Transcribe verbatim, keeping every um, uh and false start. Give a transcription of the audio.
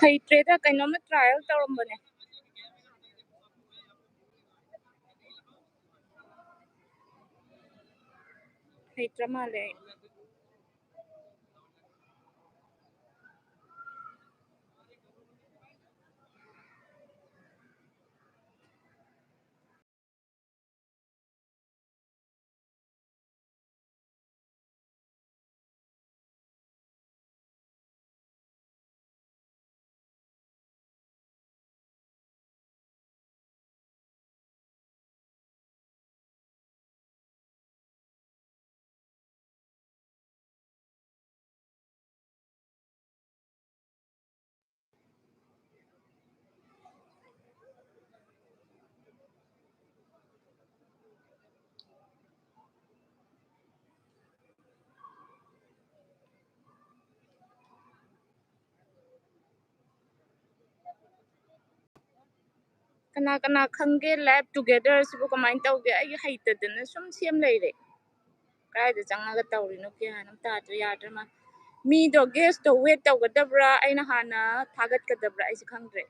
ꯍꯩꯇ꯭ꯔꯦꯗ, ꯀꯩꯅꯣꯝꯃ trial ꯇꯧꯔꯝꯕꯅꯦ꯫ ꯍꯩꯇ꯭ꯔ ꯃꯥꯜꯂꯦ ꯑꯩ꯫ ꯀꯅꯥ ꯀꯅꯥ ꯈꯪꯒꯦ live together ꯁꯤꯕꯨ ꯀꯃꯥꯏꯅ ꯇꯧꯒꯦ? ꯑꯩ ꯍꯩꯇꯗꯅ ꯁꯨꯝ ꯁꯦꯝ ꯂꯩꯔꯦ꯫ ꯀꯗꯥꯏꯗ ꯆꯪꯉꯒ ꯇꯧꯔꯤꯅꯣ ꯒ꯭ꯌꯥꯟ ꯑꯃ ꯇꯥꯗ꯭ꯔꯦ, ꯌꯥꯗ꯭ꯔꯦ ꯃꯥ꯫ ꯃꯤꯗꯣ guest ꯇꯣ wait ꯇꯧꯒꯗꯕ꯭ꯔꯥ, ꯑꯩꯅ ꯍꯥꯟꯅ ꯊꯥꯒꯠꯀꯗꯕ꯭ꯔꯥ, ꯑꯩꯁꯦ ꯈꯪꯗ꯭ꯔꯦ꯫